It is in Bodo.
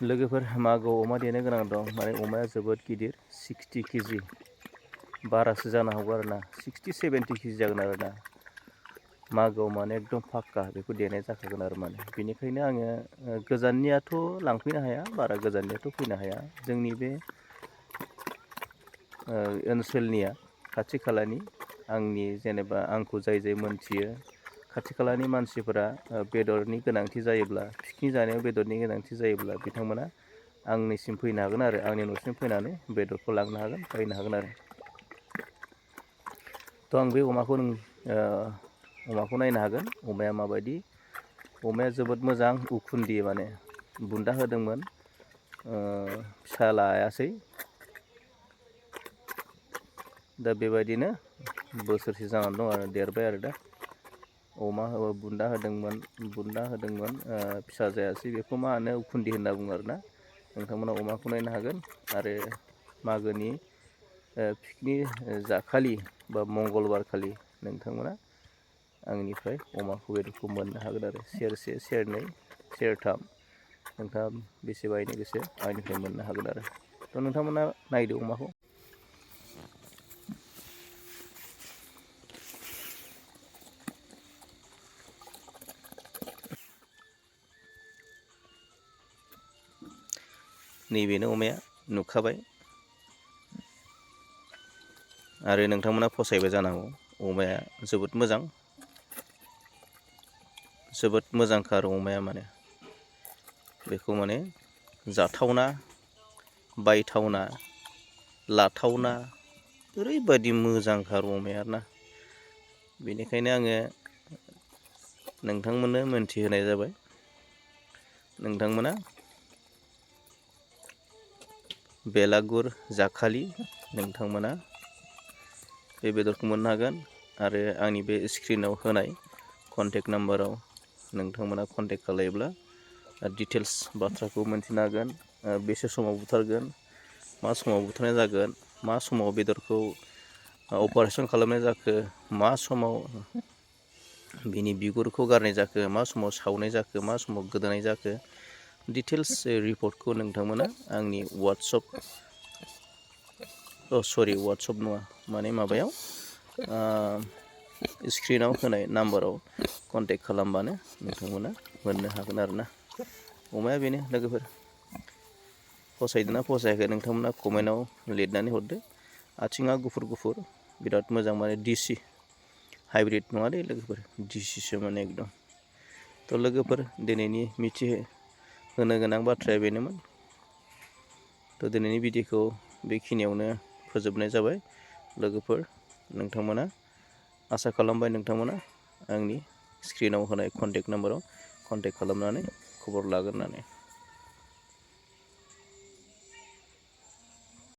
लोगोफोर मागोआव अमा देनो गोनां दं। माने अमाया जोबोद गिदिर 60 केजि बारासो जानो हागौ आरोना 60-70 केजि जागोन आरोना। मागोआव माने एकदम फाक्का बेखौ देनाय जाखागोन आरो माने बेनिखायनो आङो गोजाननियाथ' लांफैनो हाया, बारा गोजाननियाथ' फैनो हाया। जोंनि बे ओनसोलनिया खाथि खालानि आंनि जेनेबा आंखौ जाय मोनथियो खाथि खालानि मानसिफोरा बेदरनि गोनांथि जायोब्ला पिकनिक जानायाव बेदरनि गोनांथि जायोब्ला बिथांमोना आंनिसिम फैनो हागोन आरो आंनि न'सिम फैनानै बेदरखौ लांनो हागोन, बायनो हागोन आरो। थ' आं बे अमाखौ नायनो हागोन। अमाया माबायदि, अमाया जोबोद मोजां उखुन्दी माने बुन्दा होदोंमोन, फिसा लायासै। दा बेबायदिनो बोसोरसे जानानै दं आरो देरबाय आरो दा। अमा बुन्दा होदोंमोन फिसा जायासै। बेखौ मा होनो उखुन्दी होनना बुङो आरोना। नोंथांमोना अमाखौ नायनो हागोन आरो मागोनि पिकनिक जाखालि बा मंगलबार खालि नोंथांमोना आंनिफ्राय अमाखौ बेदरखौ मोननो हागोन आरो सेरसे, सेरनै, सेरथाम नोंथाङा बेसे बायनो गोसो आंनिफ्राय मोननो हागोन आरो। थ' नोंथांमोना नायदो अमाखौ। नैबेनो अमाया नुखाबाय आरो नोंथांमोना फसायबाय जानांगौ। अमाया जोबोद मोजांखा आरो अमाया माने बेखौ माने जाथावना, बायथावना, लाथावना ओरैबायदि मोजांखा आरो अमाया ना। बेनिखायनो आङो नोंथांमोननो मोनथिहोनाय जाबाय। नोंथांमोना बेलागुर जाखालि नोंथांमोना बे बेदरखौ मोननो हागोन आरो आंनि बे स्क्रिनाव होनाय कन्टेक्ट नाम्बाराव नोंथांमोना कन्टेक्ट खालायोब्ला डिटेल्स बाथ्राखौ मोनथिनो हागोन। बेसे समाव बुथारगोन, मा समाव बुथारनाय जागोन, मा समाव बेदरखौ अपारेसन खालामनाय जाखो, मा समाव बिनि बिगुरखौ गारनाय जाखो, मा समाव सावनाय जाखो, मा समाव गोदानाय जाखो, डिटेल्स रिपर्टखौ नोंथांमोना आंनि वाट्सएप नङा माने माबायाव स्क्रिनाव होनाय नाम्बाराव कन्टेक्ट खालामबानो नोंथांमोना मोननो हागोन आरोना। अमाया बेनो लोगोफोर। फसायदोंना फसायाखै नोंथांमोना कमेन्टआव लिरनानै हरदो। आथिङा गुफुर बिराद मोजां माने दिसि, हाइब्रिद नङा दे लोगोफोर, दिसिसो माने एकदम। थ' लोगोफोर दिनैनि मिथिहोनो गोनां बाथ्राया बेनोमोन। थ' दिनैनि भिडिअखौ बेखिनियावनो फोजोबनाय जाबाय लोगोफोर। नोंथांमोना आसा खालामबाय नोंथांमोना आंनि स्क्रिनाव होनाय कन्टेक्ट नाम्बाराव कन्टेक्ट खालामनानै खबर लागोन होननानै।